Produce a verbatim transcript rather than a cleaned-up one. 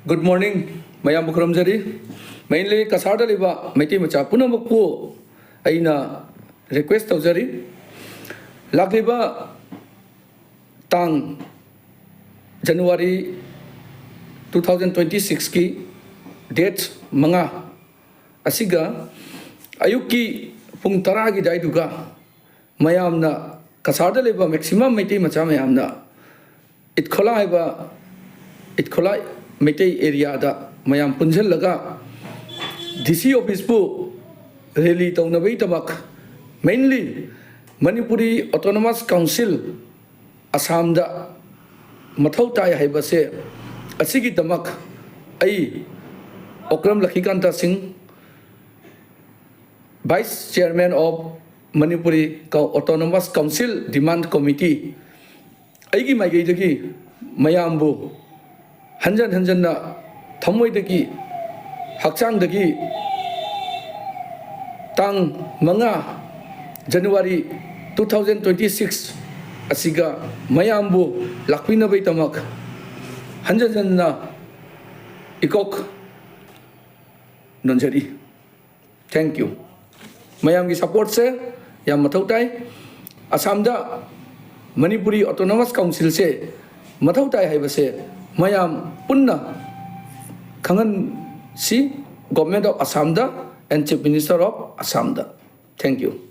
Good morning, ꯃꯌꯥꯝꯕꯨ ꯈꯨꯔꯨꯝꯖꯔꯤ꯫ Mainly ꯀꯁꯥꯔꯗ ꯂꯩꯕ ꯃꯩꯇꯩ ꯃꯆꯥ ꯄꯨꯝꯅꯃꯛꯄꯨ ꯑꯩꯅ request ꯇꯧꯖꯔꯤ, ꯂꯥꯛꯂꯤꯕ ꯇꯥꯡ January two thousand twenty sixꯀꯤ date ꯃꯉꯥ ꯑꯁꯤꯒ ꯑꯌꯨꯛꯀꯤ ꯄꯨꯡ ꯇꯔꯥꯒꯤ ꯑꯗꯨꯋꯥꯏꯗꯨꯒ ꯃꯌꯥꯝꯅ, ꯀꯁꯥꯔꯗ ꯂꯩꯕ maximum ꯃꯩꯇꯩ ꯃꯆꯥ ꯃꯌꯥꯝꯅ ꯏꯠꯈꯣꯂꯥ ꯍꯥꯏꯕ, ꯏꯠꯈꯣꯂꯥ ꯃꯩꯇꯩ areaꯗ ꯃꯌꯥꯝ ꯄꯨꯟꯁꯤꯜꯂꯒ DC officeꯄꯨ rally ꯇꯧꯅꯕꯒꯤꯗꯃꯛ, mainly ꯃꯅꯤꯄꯨꯔꯤ Autonomous Council ꯑꯁꯥꯝꯗ ꯃꯊꯧ ꯇꯥꯏ ꯍꯥꯏꯕꯁꯦ, ꯑꯁꯤꯒꯤꯗꯃꯛ ꯑꯩ ꯑꯣꯀ꯭ꯔꯝ ꯂꯛꯈꯤꯀꯥꯟꯇ ꯁꯤꯡ, Vice Chairman of Manipuri Autonomous Council Demand Committee, ꯑꯩꯒꯤ ꯃꯥꯏꯀꯩꯗꯒꯤ ꯃꯌꯥꯝꯕꯨ ꯍꯟꯖꯟ ꯍꯟꯖꯟꯅ ꯊꯃꯣꯏꯗꯒꯤ, ꯍꯛꯆꯥꯡꯗꯒꯤ ꯇꯥꯡ ꯃꯉꯥ January two thousand twenty six ꯑꯁꯤꯒ ꯃꯌꯥꯝꯕꯨ ꯂꯥꯛꯄꯤꯅꯕꯒꯤꯗꯃꯛ ꯍꯟꯖꯟ ꯍꯟꯖꯟꯅ ꯏꯀꯣꯛ ꯅꯣꯟꯖꯔꯤ꯫ Thank you꯫ ꯃꯌꯥꯝꯒꯤ supportꯁꯦ ꯌꯥꯝ ꯃꯊꯧ ꯇꯥꯏ꯫ ꯑꯁꯥꯝꯗ ꯃꯅꯤꯄꯨꯔꯤ Autonomous Councilꯁꯦ ꯃꯊꯧ ꯇꯥꯏ ꯍꯥꯏꯕꯁꯦ ꯃꯌꯥꯝ ꯄꯨꯟꯅ ꯈꯪꯍꯟꯁꯤ, Government of Assamꯗ and Chief Minister of Assamꯗ꯫ Thank you꯫